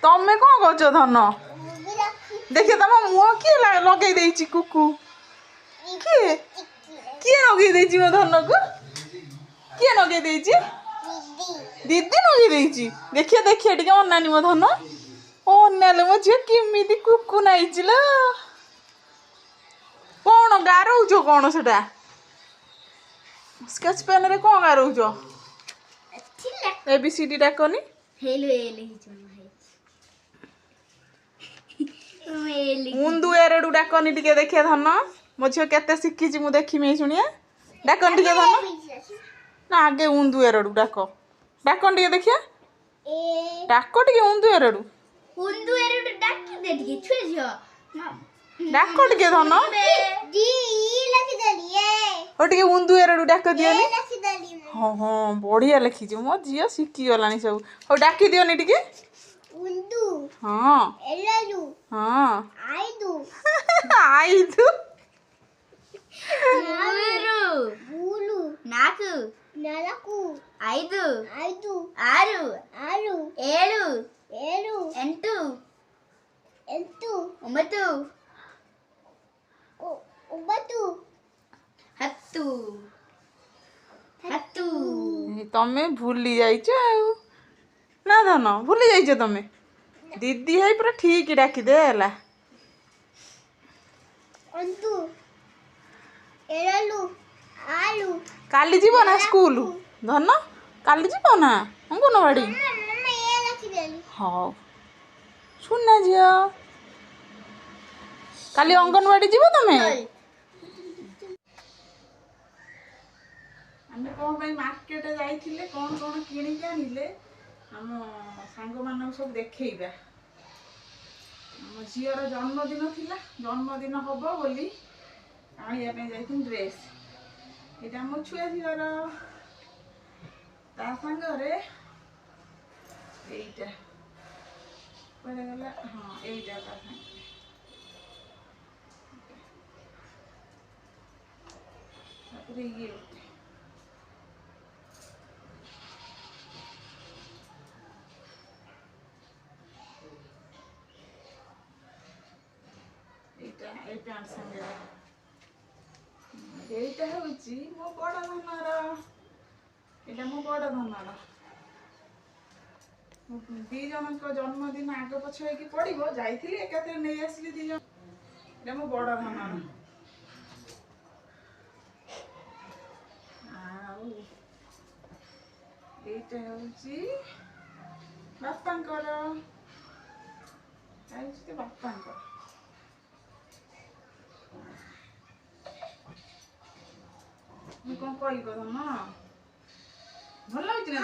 ତମେ କଣ କରୁଛ ଧନ? ଦେଖେ ତମ ମୁହଁ କିଏ ଲଗେଇ ଦେଇଛି? କୁକୁ କିଏ କିଏ ଲଗେଇ ଦେଇଛି ମୋ ଧନକୁ? କିଏ ଲଗେଇ ଦେଇଛି? ଦିଦି ଲଗେଇ ଦେଇଛି। ଦେଖିଆ ଦେଖିଆ ଟିକେ ଅନାନି ମୋ ଧନ। ଅନାଲେ ମୋ ଝିଅ କେମିତି କୁକୁ ନାଇଛି ଲୋ। କଣ ଗାରଉଛ କଣ ସେଟା? ସ୍କେଚ ପେନ୍ ରେ କଣ ଗାରଉଛ? ଏ ବି ସି ଡି ଡାକନି। ଉନ୍ଦୁ ଏରଡୁ ଡାକନି ଟିକେ ଦେଖିଆ ଧନ। ମୋ ଝିଅ କେତେ ଶିଖିଛି ମୁଁ ଦେଖିମି ଶୁଣିଆ। ଡାକନି ଟିକେ ଧନ। ନା ଆଗେ ଉନ୍ଦୁ ଏରଡୁ ଡାକ। ଡାକନି ଟିକେ ଦେଖିଆ। ଡାକ ଟିକେ ଉନ୍ଦୁ ଏରଡୁ। ଡାକ ଟିକେ ଧନ। ହଉ ଟିକେ ଉନ୍ଦୁ ଏରଡୁ ଡାକ ଦିଅନି। ହଁ ହଁ ବଢିଆ ଲେଖିଛି ମୋ ଝିଅ, ଶିଖିଗଲାଣି ସବୁ। ହଉ ଡାକି ଦିଅନି ଟିକେ। ହଁ ହଁ ଆଇଦୁ। 5 6 7 8 9 10। ତମେ ଭୁଲି ଯାଇଛ ଆଉ ନା ଧନ? ଭୁଲି ଯାଇଛ ତମେ? ଦିଦି ହେଇ ପୁରା ଠିକ ଡାକିଦେ ହେଲା। କାଲି ଯିବ ନା ସ୍କୁଲ ଧନ? କାଲି ଯିବ ନା ଅଙ୍ଗନବାଡି? ହଉ ଶୁଣ ଝିଅ, କାଲି ଅଙ୍ଗନବାଡି ଯିବ ତମେ? ଆମେ କଣ ପାଇଁ ମାର୍କେଟ ଯାଇଥିଲେ, କଣ କଣ କିଣିକି ଆଣିଲେ ଆମ ସାଙ୍ଗମାନଙ୍କୁ ସବୁ ଦେଖେଇବା। ଆମ ଝିଅର ଜନ୍ମଦିନ ଥିଲା, ଜନ୍ମଦିନ ହବ ବୋଲି ଆଣିବା ପାଇଁ ଯାଇଥିଲି ଡ୍ରେସ୍। ଏଇଟା ଆମ ଛୁଆ ଝିଅର, ତା ସାଙ୍ଗରେ ଏଇଟା କୁଆଡ଼େ ଗଲା? ହଁ ଏଇଟା ତା ସାଙ୍ଗରେ। ତାପରେ ଇଏ ଗୋଟେ ଏଇଟା ଏଇ ପ୍ୟାଣ୍ଟ ସାଙ୍ଗରେ। ଏଇଟା ହେଉଛି ମୋ ବଡ଼ ଧନର। ଏଇଟା ମୋ ବଡ଼ ଧନର। ଦି ଜଣଙ୍କ ଜନ୍ମଦିନ ଆଗ ପଛ ହେଇକି ପଡ଼ିବ, ଯାଇଥିଲି ଏକାଥରେ ନେଇ ଆସିଲି ଦି ଜଣ। ଏଇଟା ମୋ ବଡ଼ ଧନର। ଆଉ ଏଇଟା ହେଉଛି ବାପାଙ୍କର। ହେଉଛି ତ ବାପାଙ୍କର। ମୁଁ କଣ କହିବ ଧନ? ଭଲ ଲାଗୁଛି ନା?